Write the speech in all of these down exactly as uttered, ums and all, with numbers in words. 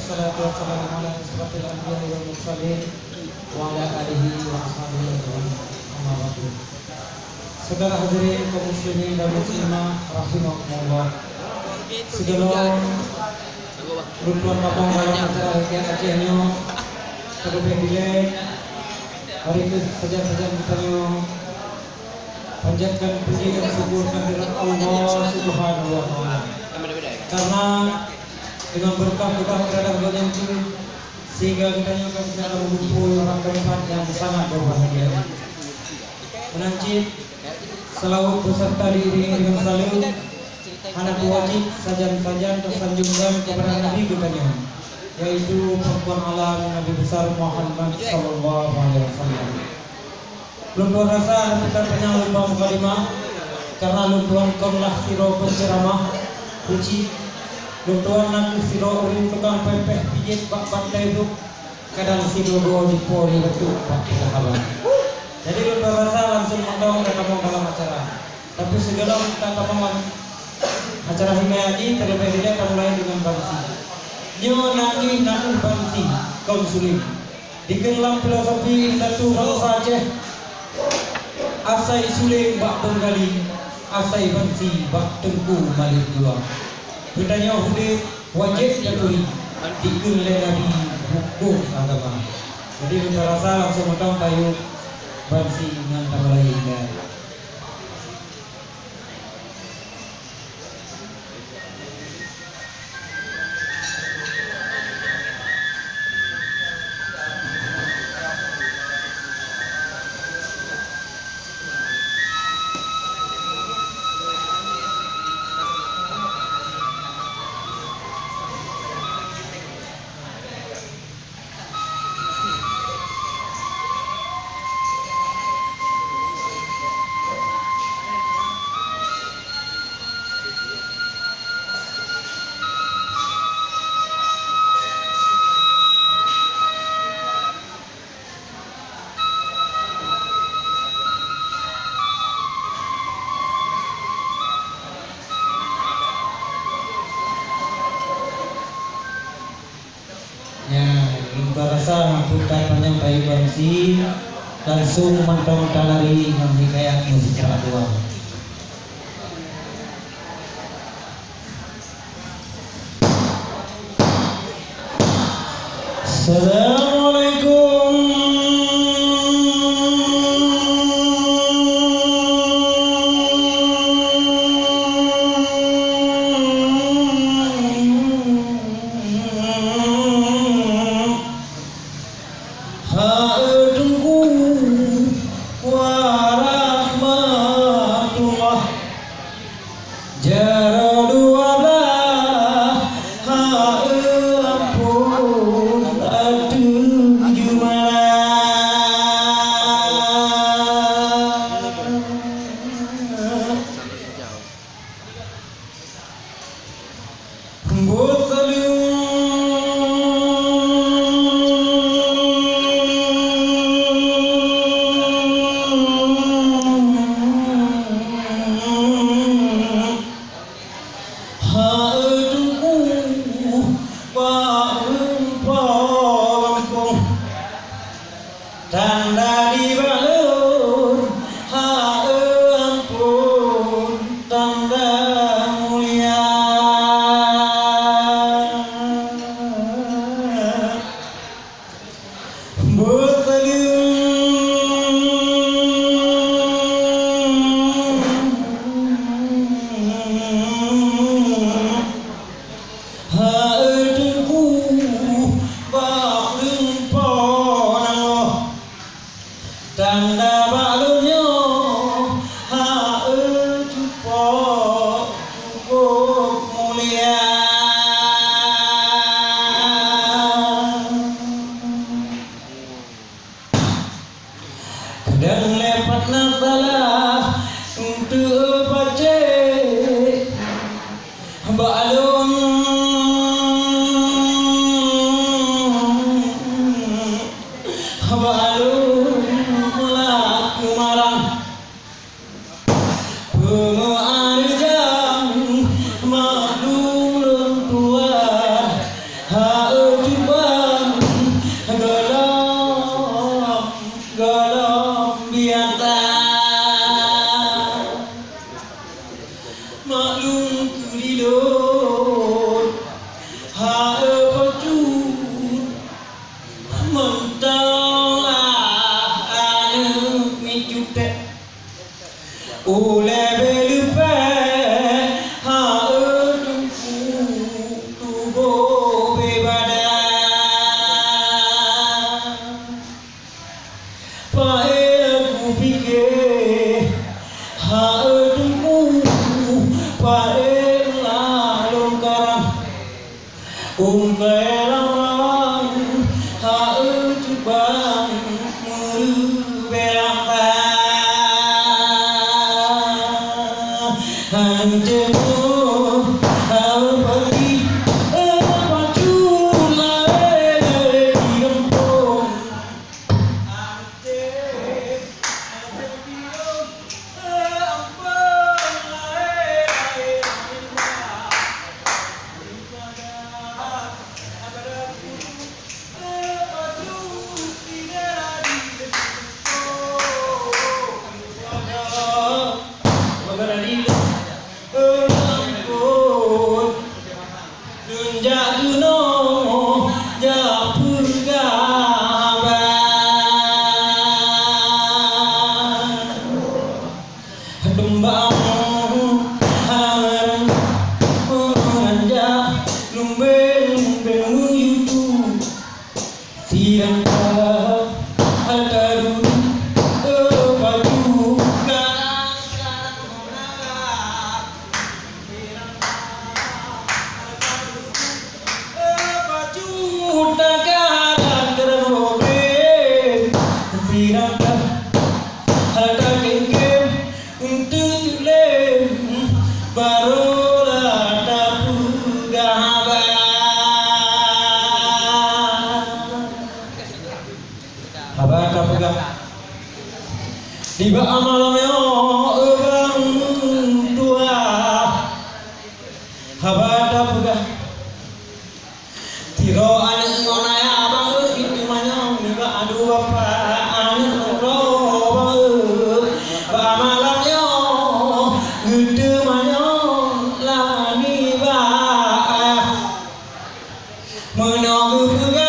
Wassalatu wassalamu ala asyrafil anbiya'i wal mursalin wa ala alihi wa ashabihi ajma'in. Amma ba'du. Saudara hadirin kaum muslimin dan muslimah rahimakumullah. Sigohlom lôn tuan tamong dalam acara Hikayat Aceh nyoe, terlebih dilèe hari keu sajan-sajan geutanyoe panjatkan puji dan syukur keuhadirat Allah Subhanahu wa Ta'ala. Karena dengan berkah-berkah terhadap Allah nyan tu, sehingga geutanyoe ka bisa meugumpôi bak teumpat nyang sangat berbahagia. Meunan cit, seulaweuet beserta diiringi dengan saleuem, hana meuwajéb sajan-sajan teusanjongkan kepada Nabi geutanyoe, yaitu pangkuan alam Nabi Besar Muhammad sallallahu alaihi wasallam. Lôn tuan rasa hana teuka panyang lôn ba mukadimah, karena lôn tuan kon lah sidroe peuceuramah, pucit. Lôn tuan na kheueh sidroe ureueng tukang peuéh-peuéh pijét bak bantai brôk, kadang sidroe-droe jipo di reutôk bak teuka haba. Jadi lôn tuan rasa langsung mantong tatamong dalam acara. Tapi sigohlom tatamong acara hikayat jih, terlebih dilèe tamulai deungon bansi. Nyoe na jih na kheueh bansi, kon suleng. Dikeue lam filosofi indatu bansa Aceh, asai suleng bak Benggali, asai bansi bak Teungku Malém Dua. Geutanyoe udép wajéb taturi, dikeue lé Nabi hukôm agama. Jadi, lôn rasa langsung mantong tayue bansi ngon tamulai. Nyan, lôn rasa hana panyang tayue bansi, langsung mantong talari ngon hikayat Musik Kerak Dua. Assalamualaikum. Hai Teungku, warahmatullah. Jaroe dua blah, hai ampôn, ateueh jumlah. Buet saleuem. Hai Teungku, bak rumpok gampông. Tanda di bak lôn, hai ampôn, tanda mulia. Buet saleuem. Hai Teungku, Lam-lam, ha-eu cubang meureubeurang ba. Hana teumoh, ha-eu pagi, eh, pacut laén-laén di gampông. Lôn jak keunoe jak peugah haba. Teumbang hana meuranjak, lumbeng-lumbeng meuyue. Sidang ka hana taduek, eh, pacut ka. Haba tapeugah. Nibak malam nyoe, ureueng tuha. Haba tapeugah. Sidroe aneuk ngon ayah bang, eh, di teumanyong nibak adu bapak aneuk droe bang, eh. Bak malam nyoe, geuteumanyong lah nibak ayah. Meunoe geupeugah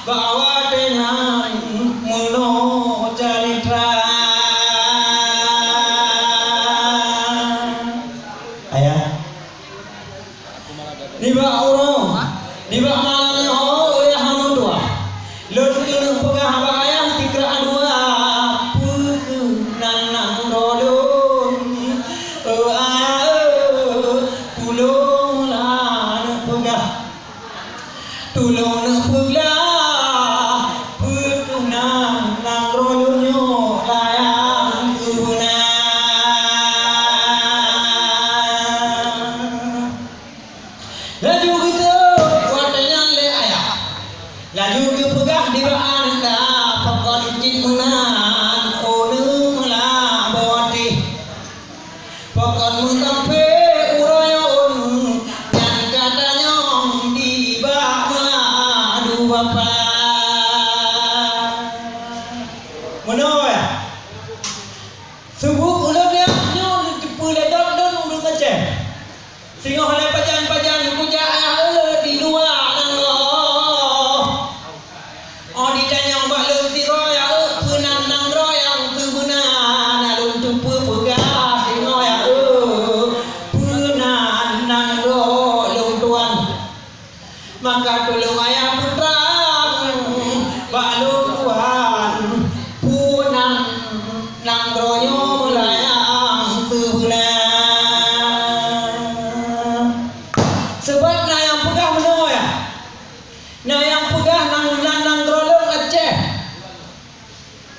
bahwa teunang meunoe calitra. Ayah. Nibak uroe, nibak malam nyoe, oh, ayah meutuah. Lôn keuneuk peugah bak ayah tikra dua, peue keuh nan nanggroe lôn. Oh, ayah, eh, tulông lah neupeugah. Tulông neupeugah, peue keuh nan nanggroe lôn nyoe layang keuh beuna. Laju geutrok watèe nyan lé ayah. Laju geupeugah nibak aneuk, pakon cit meunan, oh, neumeulabô até. Pakon meukampé uroe nyoe, nyan ka tanyong nibak meuladu bapak. Meunoe, ya. Seubuet ulôn nyan nyoe neuteupeue lé gob lôn ureueng Aceh. Singoh lé pajan-pajan kujak ayah, eh, di luwa nanggroe. Oh, jitanyong bak lôn sidroe, ya, eh, peue nan nanggroe nyang keubeuna, na lôn teupeue peugah singoh, ya, eh, peue nan nanggroe lôn tuan. Maka tulông ayah peutrang bak lôn tuan, peue nan nanggroe nyoe meulayang keubeuna. Sabab na nyang peugah meunoe, ya. Na nyang peugah nan, nan nanggroe lôn Aceh.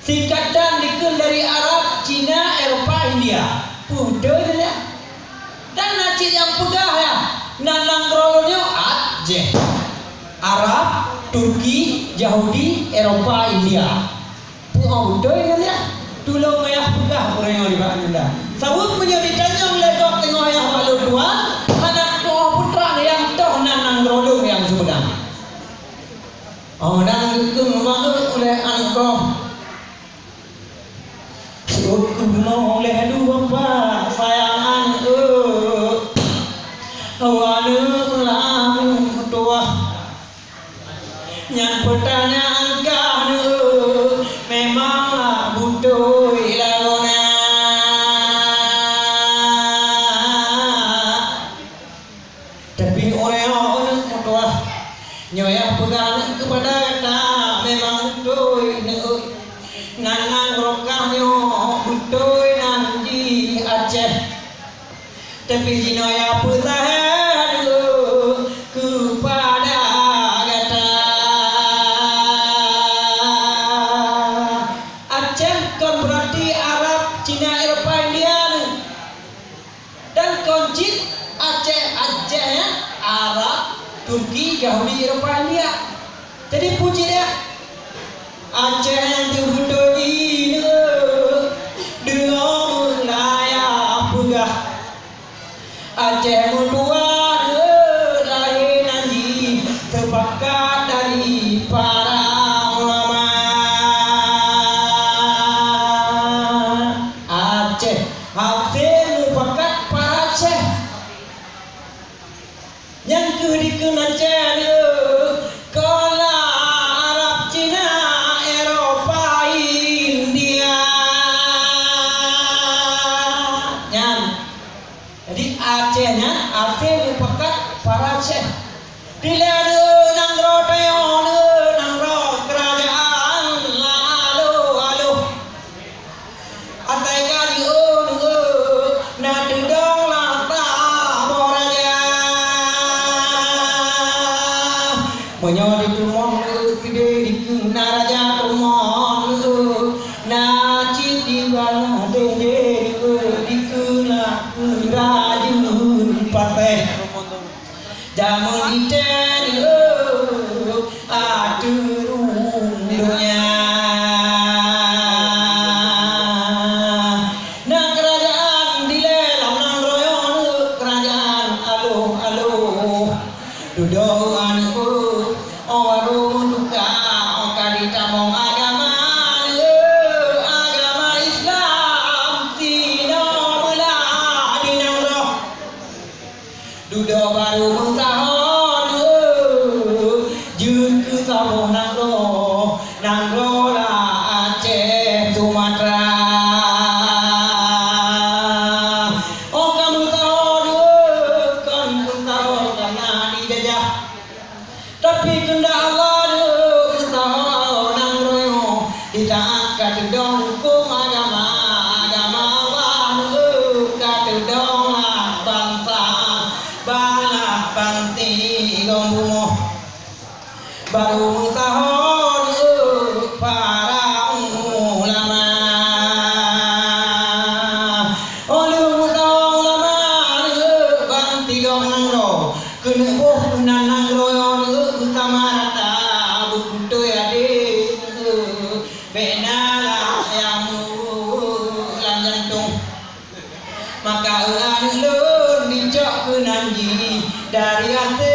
Singkatan dikeue dari Arab, Cina, Eropa, India. Peue beutôi nyan, ya? Dan na cit nyang peugah, ya, nan nanggroe lôn nyoe Aceh. Arab, Turki, Yahudi, Eropa, India. Peue beutôi nyan, ya? Tulông ayah peugah ureueng nyoe nibak Ananda. Sabab meunyoe jitanyong lé gob teungoh ayah bak lôn tuan, hana tu'oh peutrang nyang toh nan nanggroe lôn nyang seubeuna. Oh, dan geukheun bak ulèe aneuk droe. Seuôt keunoe lé lôn bapak sayang aneuk. Oh, aneuk lameutuah. Nyan peutanyaan kah aneuk, memang lah beutôi lagoena. Tapi ureueng nyoe meutuah, nyoe nyang peugah aneuk keupada gata, memang beutôi aneuk. Nan nanggroe kah nyoe beutôi nan di Aceh. Tapi jinoe nyang peugah aneuk, keupada Kami Eropa India. Jadi puji dia. Aceh nyang teubeutôi ineuk, deungoe meulaya peugah. Aceh meutuah, eh, lahé nan jih teupakat dari para ulama. Aceh, hafé mupakat para syekh. Nyang keu dikeue Aceh, eh, kola Arab, Cina, Eropa, India. Nyan. Jadi Aceh nyan hafé mupakat para syekh. Dilèe nanggroe tanyoe nanggroe keurajeuen aloh-aloh. Asai ka jiôh na teudong lam taboh raja. Meunyoe diteumon keudéh dikeue na raja teumon, na cit di bala deh dikeue na keurajeuen patéh. Jameun itée ateueh rhueng donya. Na keurajeuen dilèe lam nanggroe nyoe, keurajeuen aloh-aloh. Dudoe aneuëk, oh, barô meutuka, oh, ka jitamong agama, agama Islam, sinoe beulah di nanggroe. Dudoe barô meusaho, jeuet keu saboh nanggroe, nanggroe Aceh Sumatra. Oh, ka meusaho, kon meusaho kareuna dijajah. Tapi keundak Allah nyoe meusaho nanggroe nyoe, di saat ka teudong hukôm agama, agama Allah nyoe ka teudong lam bansa, bak lam bansigom bumoe. Barô meusaho nyoe para ulama. Oh lheueh meusaho ulama nyoe bansigom nanggroe. Keuneuk boh keunan nanggroe nyoe beusama rata, beubeutôi adé nyoe, bék na lam nyang lam jantong. Maka aneuëk lôn dicok keunan jih dari até